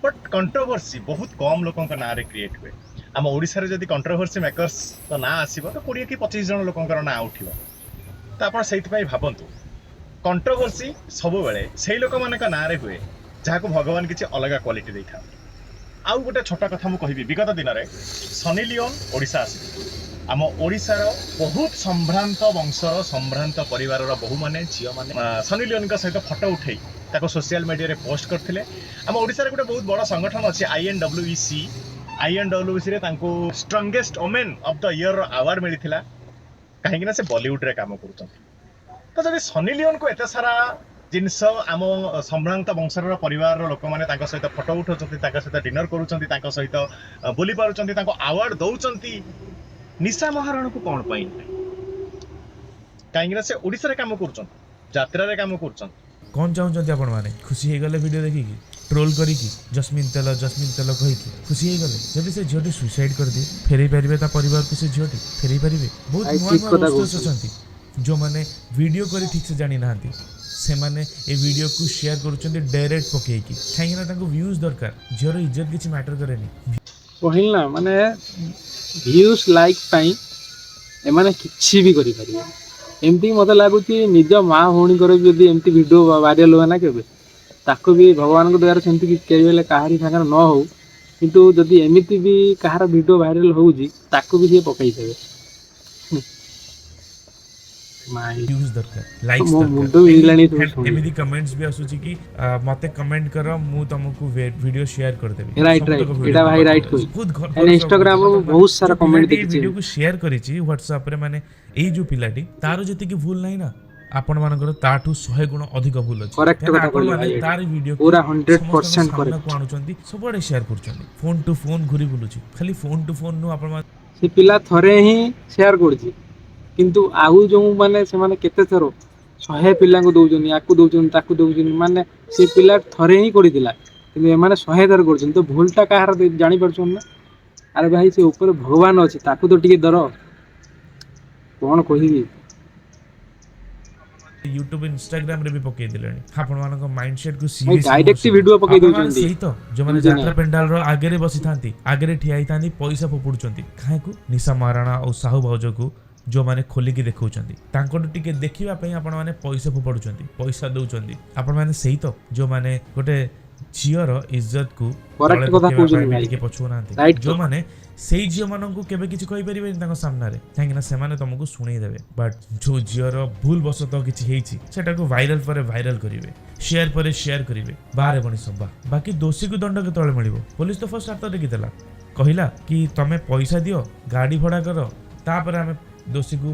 ବଟ୍ କଣ୍ଟ୍ରୋଭର୍ସି ବହୁତ କମ୍ ଲୋକଙ୍କ ନାଁରେ କ୍ରିଏଟ୍ ହୁଏ। ଆମ ଓଡ଼ିଶାରେ ଯଦି କଣ୍ଟ୍ରୋଭର୍ସି ମେକର୍ସଙ୍କ ନାଁ ଆସିବ, ତ 20 କି 25 ଜଣ ଲୋକଙ୍କର ନାଁ ଉଠିବ। ତ ଆପଣ ସେଇଥିପାଇଁ ଭାବନ୍ତୁ, କଣ୍ଟ୍ରୋଭର୍ସି ସବୁବେଳେ ସେଇ ଲୋକମାନଙ୍କ ନାଁରେ ହୁଏ ଯାହାକୁ ଭଗବାନ କିଛି ଅଲଗା କ୍ୱାଲିଟି ଦେଇଥାନ୍ତି। ଆଉ ଗୋଟେ ଛୋଟ କଥା ମୁଁ କହିବି। ବିଗତ ଦିନରେ ସନି ଲିଓନ୍ ଓଡ଼ିଶା ଆସିଥିଲେ। ଆମ ଓଡ଼ିଶାର ବହୁତ ସମ୍ଭ୍ରାନ୍ତ ବଂଶର, ସମ୍ଭ୍ରାନ୍ତ ପରିବାରର ବୋହୂମାନେ, ଝିଅମାନେ ସନି ଲିଓନ୍ଙ୍କ ସହିତ ଫଟୋ ଉଠେଇ ତାକୁ ସୋସିଆଲ ମିଡ଼ିଆରେ ପୋଷ୍ଟ କରିଥିଲେ। ଆମ ଓଡ଼ିଶାରେ ଗୋଟେ ବହୁତ ବଡ଼ ସଂଗଠନ ଅଛି, ଆଇଏନ୍ଡବ୍ଲ୍ୟୁଇସି। ଆଇଏନ୍ଡବ୍ଲ୍ୟୁଇସିରେ ତାଙ୍କୁ strongest women of the ଇୟରର award ମିଳିଥିଲା, କାହିଁକି ନା ସେ ବଲିଉଡରେ କାମ କରୁଛନ୍ତି। ତ ଯଦି ସନି ଲିଓନ୍କୁ ଏତେ ସାରା ଜିନିଷ, ଆମ ସମ୍ଭ୍ରାନ୍ତ ବଂଶର ପରିବାରର ଲୋକମାନେ ତାଙ୍କ ସହିତ ଫଟୋ ଉଠାଉଛନ୍ତି, ତାଙ୍କ ସହିତ ଡିନର କରୁଛନ୍ତି, ତାଙ୍କ ସହିତ ବୁଲି ପାରୁଛନ୍ତି, ତାଙ୍କୁ ଆୱାର୍ଡ ଦଉଛନ୍ତି, ନିଶା ମହାରଣାକୁ କ'ଣ ପାଇଁ ନୁହେଁ? କାହିଁକି ନା ସେ ଓଡ଼ିଶାରେ କାମ କରୁଛନ୍ତି, ଯାତ୍ରାରେ କାମ କରୁଛନ୍ତି।
କ'ଣ ଚାହୁଁଛନ୍ତି ଆପଣମାନେ? ଖୁସି ହେଇଗଲେ ଭିଡ଼ିଓ ଦେଖିକି, ଟ୍ରୋଲ୍ କରିକି, ଜସ୍ମିନ୍ ତେଲ, ଜସ୍ମିନ୍ ତେଲ କହିକି ଖୁସି ହେଇଗଲେ? ଯଦି ସେ ଝିଅଟି ସୁଇସାଇଡ୍ କରିଦିଏ, ଫେରେଇ ପାରିବେ ତା ପରିବାରକୁ? ସେ ଝିଅଟି ଫେରେଇ ପାରିବେ? ବହୁତ
ଭାଇ,
ନୂଆ
ଠିକ୍
ନୂଆ
କଥା
ରୋଷ୍ଟର୍ସ
କହୁଛନ୍ତି।
ଅଛନ୍ତି, ଯେଉଁମାନେ ଭିଡ଼ିଓ କରି ଠିକ୍ସେ ଜାଣିନାହାନ୍ତି। ସେମାନେ ଏ ଭିଡ଼ିଓକୁ ସେୟାର କରୁଛନ୍ତି ଡାଇରେକ୍ଟ ପକେଇକି, କାହିଁକିନା ତାଙ୍କୁ ଭ୍ୟୁଜ୍ ଦରକାର। ଝିଅର ଇଜ୍ଜତ କିଛି ମ୍ୟାଟର କରେନି।
କହିଲି ନା, ମାନେ ଭ୍ୟୁଜ୍ ଲାଇକ୍ ପାଇଁ ଏମାନେ କିଛି ବି କରିପାରିବେ। ଏମିତି ମୋତେ ଲାଗୁଛି, ନିଜ ମା ଭଉଣୀଙ୍କର ବି ଯଦି ଏମିତି ଭିଡ଼ିଓ ଭାଇରାଲ ହୁଏ ନା କେବେ, ତାକୁ ବି, ଭଗବାନଙ୍କ ଦ୍ୱାରା ସେମିତି କିଛି କେବେ ହେଲେ କାହାରି ସାଙ୍ଗରେ ନ ହଉ, କିନ୍ତୁ ଯଦି ଏମିତି ବି କାହାର ଭିଡ଼ିଓ ଭାଇରାଲ ହେଉଛି, ତାକୁ ବି ସିଏ ପକେଇଦେବେ। ମାଇ
ଭ୍ୟୁଜ୍ ଦରକାର, ଲାଇକ୍ସ
ମୋ
ଦରକାର।
ମୁଣ୍ଡ ବିନ୍ଧିଲାଣି ସବୁ ଶୁଣିକି।
ଏମିତି କମେଣ୍ଟସ୍ ବି ଆସୁଛି କି ମତେ କମେଣ୍ଟ କର, ମୁଁ ତମକୁ ଭିଡ଼ିଓ ସେୟାର କରିଦେବି।
ରାଇଟ୍, ଏଇଟା ଭାଇ ରାଇଟ୍ କହିଛି।
ବହୁତ
କାହିଁକିନା ଇନଷ୍ଟାଗ୍ରାମରୁ ମୁଁ ବହୁତ ସାରା କମେଣ୍ଟ ଦେଖିଛି।
ଭିଡ଼ିଓକୁ ସେୟାର କରିଛି ହ୍ୱାଟ୍ସଆପରେ, ମାନେ ଏଇ ଯୋଉ ପିଲାଟି, ତାର ଯେତିକି ଭୁଲ ନାହିଁ ନା, ଆପଣମାନଙ୍କର ତାଠୁ 100 ଗୁଣ ଅଧିକ ଭୁଲ ଅଛି।
Correct
କାହିଁକିନା
କଥା କହିଲେ
ଆପଣମାନେ
ଭାଇ ଏଇଟା।
ତାର ଭିଡ଼ିଓ
ପୁରା 100%
ସାମ୍ନାକୁ
correct।
ଆଣୁଛନ୍ତି, ସବୁଆଡ଼େ ସେୟାର କରୁଛନ୍ତି, ଫୋନ୍ ଟୁ ଫୋନ୍ ଘୁରି ବୁଲୁଛି। ଖାଲି ଫୋନ୍ ଟୁ ଫୋନ୍ ନୁହଁ, ଆପଣମାନେ
ସେ ପିଲା ଥରେ ହିଁ ସେୟାର କରୁଛି, କିନ୍ତୁ ଆଉ ଯେଉଁମାନେ, ସେମାନେ କେତେ ଥର 100 ପିଲାଙ୍କୁ ଦଉଛନ୍ତି, ୟାକୁ ଦଉଛନ୍ତି, ତାକୁ ଦଉଛନ୍ତି। ମାନେ ସେ ପିଲା ଥରେ ହିଁ କରିଥିଲା, କିନ୍ତୁ ଏମାନେ 100 ଥର କରୁଛନ୍ତି। ତ ଭୁଲଟା କାହାର ଜାଣିପାରୁଛନ୍ତି ନା? ଆରେ ଭାଇ, ସେ ଉପରେ ଭଗବାନ ଅଛି, ତାକୁ ତ ଟିକେ ଡର। କ'ଣ କହିବି?
ୟୁଟ୍ୟୁବ, ଇନଷ୍ଟାଗ୍ରାମରେ ବି ପକେଇ ଦେଲେଣି। ଆପଣମାନଙ୍କ ମାଇଣ୍ଡ ସେଟ୍କୁ
ଭାଇ, direct video ପକେଇ ଦଉଛନ୍ତି।
ସେଇ ତ ଯୋଉମାନେ
ଏମିତି
ଯାତ୍ରା
ନାହିଁ।
ପେଣ୍ଡାଲର ଆଗରେ ବସିଥାନ୍ତି, ଆଗରେ ଠିଆ ହେଇଥାନ୍ତି, ପଇସା ଫୋପାଡୁଛନ୍ତି କାହାକୁ? ନିଶା ମହାରଣା ଆଉ ସାହୁ ଭାଉଜକୁ ଯୋଉମାନେ ଖୋଲିକି ଦେଖାଉଛନ୍ତି, ତାଙ୍କଠୁ ଟିକେ ଦେଖିବା ପାଇଁ ଆପଣମାନେ ପଇସା ଫୋପାଡୁଛନ୍ତି, ପଇସା ଦଉଛନ୍ତି। ଆପଣମାନେ ସେଇ ତ ଯୋଉମାନେ ଗୋଟେ ଝିଅର ଇଜ୍ଜତକୁ
କରେକ୍ଟ
ତଳେ
କଥା
ପକେଇବା
କହୁଛନ୍ତି
ପାଇଁ ବି
ଭାଇ।
ଟିକେ ପଛଉନାହାନ୍ତି।
ରାଇଟ୍।
ଯୋଉମାନେ ସେଇ ଝିଅମାନଙ୍କୁ କେବେ କିଛି କହିପାରିବେନି ତାଙ୍କ ସାମ୍ନାରେ, କାହିଁକିନା ସେମାନେ ତମକୁ ଶୁଣେଇ ଦେବେ। ବଟ୍ ଯୋଉ ଝିଅର ଭୁଲ ବଶତଃ କିଛି ହେଇଛି, ସେଟାକୁ ଭାଇରାଲ ପରେ ଭାଇରାଲ କରିବେ, ସେୟାର ପରେ ସେୟାର କରିବେ। ବାରେ ମଣିଷ ବା। ବାକି ଦୋଷୀକୁ ଦଣ୍ଡ କେତେବେଳେ ମିଳିବ? ପୋଲିସ ତ ଫାର୍ଷ୍ଟ ହାତ ଟେକିଦେଲା, କହିଲା କି ତମେ ପଇସା ଦିଅ, ଗାଡ଼ି ଭଡ଼ା କର, ତାପରେ ଆମେ ଦୋଷୀକୁ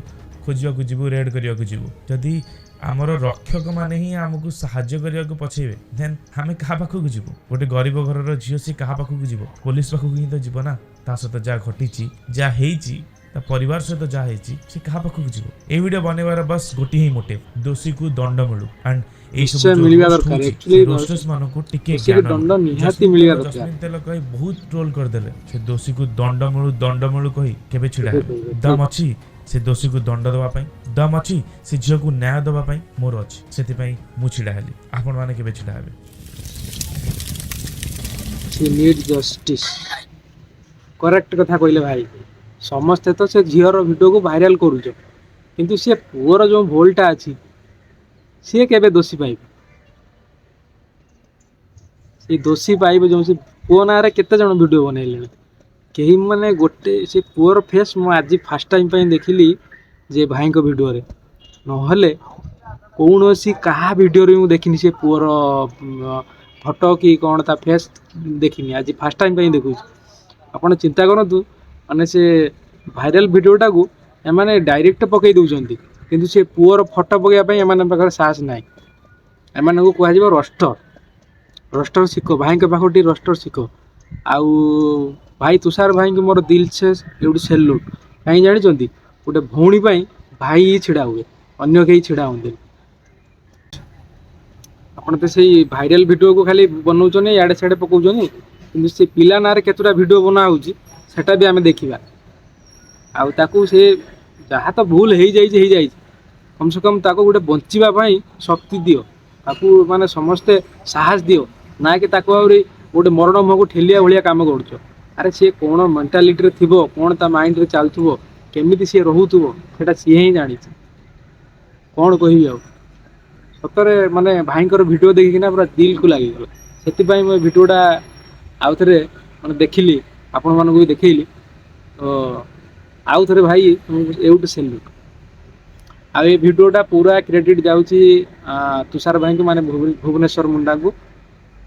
ଖୋଜିବାକୁ ଯିବୁ, ରେଡ୍ କରିବାକୁ ଯିବୁ। ଯଦି ଆମର ରକ୍ଷକମାନେ ହିଁ ଆମକୁ ସାହାଯ୍ୟ କରିବାକୁ ପଛେଇବେ, ଦେନ୍ ଆମେ କାହା ପାଖକୁ ଯିବୁ? ଗୋଟେ ଗରିବ ଘରର ଝିଅ, ସିଏ କାହା ପାଖକୁ ଯିବ? ପୋଲିସ ପାଖକୁ ହିଁ ତ ଯିବ ନା। ତା ସହିତ ଯାହା ଘଟିଛି, ଯାହା ହେଇଛି, ତା ପରିବାର ସହିତ ଯାହା ହେଇଛି, ସେ କାହା ପାଖକୁ ଯିବ? ଏଇ ଭିଡ଼ିଓ ବନେଇବାର ବାସ୍ ଗୋଟିଏ ହିଁ ମୋଟିଭ, ଦୋଷୀକୁ ଦଣ୍ଡ ମିଳୁ। ଆଣ୍ଡ ଏଇ ସବୁ
ନିଶ୍ଚୟ
ଯୋଉ
ମିଳିବା
roast
ଦରକାର।
ହଉଛି,
Actually
ସେ ରୋଷ୍ଟର୍ସ ମାନଙ୍କୁ ଟିକେ
ଦୋଷୀକୁ
ଜ୍ଞାନ
ଦଣ୍ଡ
ମିଳୁ।
ନିହାତି
ଜସ୍ମିନ
ମିଳିବା
ତେଲ,
ଦରକାର।
ଜସ୍ମିନ ତେଲ କହି ବହୁତ ଟ୍ରୋଲ କରିଦେଲେ। ସେ ଦୋଷୀକୁ ଦଣ୍ଡ ମିଳୁ, ଦଣ୍ଡ ମିଳୁ କହି କେବେ ଛିଡ଼ା ହେବେ? ଦମ ଅଛି ସେ ଦୋଷୀକୁ ଦଣ୍ଡ ଦେବା ପାଇଁ? ଦମ ଅଛି ସେ ଝିଅକୁ ନ୍ୟାୟ ଦେବା ପାଇଁ? ମୋର ଅଛି, ସେଥିପାଇଁ ମୁଁ ଛିଡ଼ା ହେଲି। ଆପଣମାନେ କେବେ ଛିଡ଼ା ହେବେ?
She need justice. Correct କଥା କହିଲେ ଭାଇ। ସମସ୍ତେ ତ ସେ ଝିଅର ଭିଡ଼ିଓକୁ ଭାଇରାଲ କରୁଛ, କିନ୍ତୁ ସେ ପୁଅର ଯେଉଁ ଭୁଲଟା ଅଛି, ସିଏ କେବେ ଦୋଷୀ ପାଇବ? ସେ ଦୋଷୀ ପାଇବ ଯେଉଁ ସେ ପୁଅ ନାଁରେ କେତେ ଜଣ ଭିଡ଼ିଓ ବନେଇଲେଣି, କେହି ମାନେ ଗୋଟେ ସେ ପୁଅର ଫେସ୍ ମୁଁ ଆଜି ଫାର୍ଷ୍ଟ ଟାଇମ୍ ପାଇଁ ଦେଖିଲି ଯେ ଭାଇଙ୍କ ଭିଡ଼ିଓରେ। ନହେଲେ କୌଣସି କାହା ଭିଡ଼ିଓରେ ମୁଁ ଦେଖିନି ସେ ପୁଅର ଫଟୋ କି କ'ଣ, ତା ଫେସ୍ ଦେଖିନି। ଆଜି ଫାର୍ଷ୍ଟ ଟାଇମ୍ ପାଇଁ ଦେଖୁଛି। ଆପଣ ଚିନ୍ତା କରନ୍ତୁ, ମାନେ ସେ ଭାଇରାଲ ଭିଡ଼ିଓଟାକୁ ଏମାନେ ଡାଇରେକ୍ଟ ପକାଇ ଦେଉଛନ୍ତି, କିନ୍ତୁ ସେ ପୁଅର ଫଟୋ ପକାଇବା ପାଇଁ ଏମାନଙ୍କ ପାଖରେ ସାହସ ନାହିଁ। ଏମାନଙ୍କୁ କୁହାଯିବ ରୋଷ୍ଟର। ରୋଷ୍ଟର ଶିଖ, ଭାଇଙ୍କ ପାଖରୁ ଟିକେ ରୋଷ୍ଟର ଶିଖ। ଆଉ ଭାଇ ତୁଷାର ଭାଇଙ୍କୁ ମୋର ଦିଲ ସେ ଏଇଠୁ ସେଲ୍ୟୁଟ୍। କାହିଁକି ଜାଣିଛନ୍ତି? ଗୋଟେ ଭଉଣୀ ପାଇଁ ଭାଇ ହିଁ ଛିଡ଼ା ହୁଏ, ଅନ୍ୟ କେହି ଛିଡ଼ା ହୁଅନ୍ତିନି। ଆପଣ ତ ସେଇ ଭାଇରାଲ ଭିଡ଼ିଓକୁ ଖାଲି ବନଉଛନ୍ତି, ଇଆଡ଼େ ସିଆଡ଼େ ପକାଉଛନ୍ତି, କିନ୍ତୁ ସେ ପିଲା ନାଁରେ କେତେଟା ଭିଡ଼ିଓ ବନା ହେଉଛି, ସେଟା ବି ଆମେ ଦେଖିବା। ଆଉ ତାକୁ ସେ ଯାହା ତ ଭୁଲ ହେଇଯାଇଛି ହେଇଯାଇଛି, କମ୍ ସେ କମ୍ ତାକୁ ଗୋଟେ ବଞ୍ଚିବା ପାଇଁ ଶକ୍ତି ଦିଅ। ତାକୁ ମାନେ ସମସ୍ତେ ସାହସ ଦିଅ ନା କି ତାକୁ ଆହୁରି ଗୋଟେ ମରଣ ମୁହଁକୁ ଠେଲିବା ଭଳିଆ କାମ କରୁଛ। ଆରେ ସିଏ କ'ଣ ମେଣ୍ଟାଲିଟିରେ ଥିବ, କ'ଣ ତା ମାଇଣ୍ଡରେ ଚାଲୁଥିବ, କେମିତି ସିଏ ରହୁଥିବ, ସେଇଟା ସିଏ ହିଁ ଜାଣିଛି। କ'ଣ କହିବି ଆଉ? ସତରେ ମାନେ ଭାଇଙ୍କର ଭିଡ଼ିଓ ଦେଖିକିନା ପୁରା ଦିଲକୁ ଲାଗିଗଲା। ସେଥିପାଇଁ ମୁଁ ଏ ଭିଡ଼ିଓଟା ଆଉ ଥରେ ମାନେ ଦେଖିଲି, ଆପଣମାନଙ୍କୁ ବି ଦେଖେଇଲି। ତ ଆଉ ଥରେ ଭାଇ ତୁମକୁ ଏଇଠୁ ସେଲ୍ୟୁଟ୍। ଆଉ ଏ ଭିଡ଼ିଓଟା ପୁରା କ୍ରେଡ଼ିଟ୍ ଯାଉଛି ତୁଷାର ଭାଇଙ୍କୁ, ମାନେ ଭୁବନେଶ୍ୱର ମୁଣ୍ଡାଙ୍କୁ।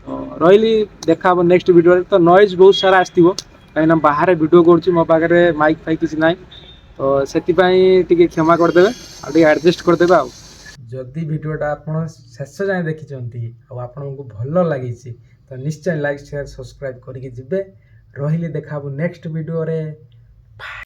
ତ ରହିଲି, ଦେଖା ହବ ନେକ୍ସଟ ଭିଡ଼ିଓରେ। ତ ନଏଜ୍ ବହୁତ ସାରା ଆସିଥିବ, କାହିଁକିନା ବାହାରେ ଭିଡ଼ିଓ କରୁଛି, ମୋ ପାଖରେ ମାଇକ୍ ଫାଇକ୍ କିଛି ନାହିଁ। ତ ସେଥିପାଇଁ ଟିକେ କ୍ଷମା କରିଦେବେ ଆଉ ଟିକେ ଆଡ଼ଜଷ୍ଟ କରିଦେବେ। ଆଉ ଯଦି ଭିଡ଼ିଓଟା ଆପଣ ଶେଷ ଯାଏଁ ଦେଖିଛନ୍ତି ଆଉ ଆପଣଙ୍କୁ ଭଲ ଲାଗିଛି, ତ ନିଶ୍ଚୟ ଲାଇକ୍, ସେୟାର, ସବସ୍କ୍ରାଇବ୍ କରିକି ଯିବେ। ରହିଲି, ଦେଖା ହବ ନେକ୍ସଟ ଭିଡ଼ିଓରେ।